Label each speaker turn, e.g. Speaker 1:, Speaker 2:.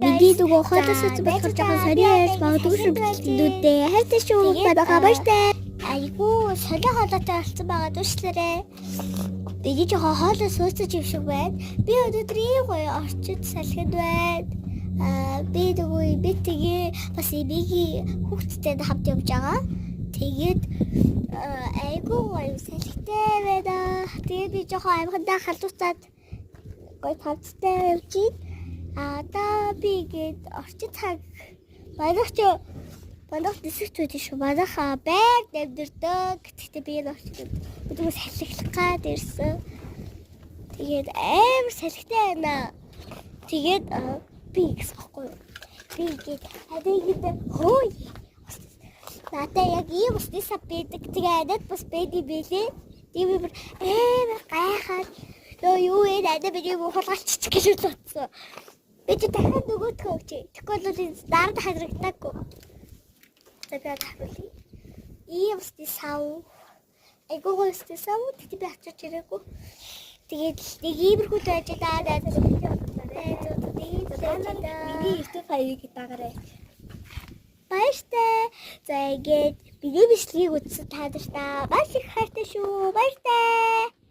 Speaker 1: Миний нөгөө хоолой суудсан болохоор жоохон сони ярьж магадгүй шүү бичлэгнүүдээ. Хайртай шүү. Манайхаа баяртай. Айгуу сони хоолойтой болсон байгаа дүүшлээрээ. Миний жоохон хоолой сууцсан юм шиг байна. Би өнөөдөр ийм гоё орчинд салхинд байна. Аа, би нөгөө би тэгээ бас эмигийн хүүхдтэй хамт явж байгаа. Тэгээд айгуу гоё салхитай байна. Тэгээд би жоохон амхандаа халууцаад гоё тавцтай явж байна. А одоо би ингээд орчин цаг манайх ч манайх нисэгч байдаг шүү. Манайх байр амьдардаг. Гэхдээ би энэ орчинд би тэгээс салхилах гад ирсэн. Тэгээд амар салхитай байна. Тэгээд би гэсэн байхгүй юу? Би ингээд адиг хөөе. Надад яг ийм усны сав байдаг. Тэгээ надад бас байдаг билээ. Тэгээ би бүр амар гайхаад нөө юу вэ? Надад би юм хулгайлчих гэж бодсон. Би чи дахиад нөгөөдхөө өгч. Тэгэхгүй бол энэ дараа дахиад харагдаагүй. За, би одоо харуулъя. Ийм усны сав. Айгуу гоё усны сав. Тэгтээ би авчирч ирээгүй. Тэгээд нэг иймэрхүү л байж даа. Найзууд ийм л байж даа.
Speaker 2: Миний YouTube хаягийг дагаарай.
Speaker 1: Баяртай. За, ингээд миний бичлэгийг үзсэн та нартай маш их хайртай шүү. Баяртай.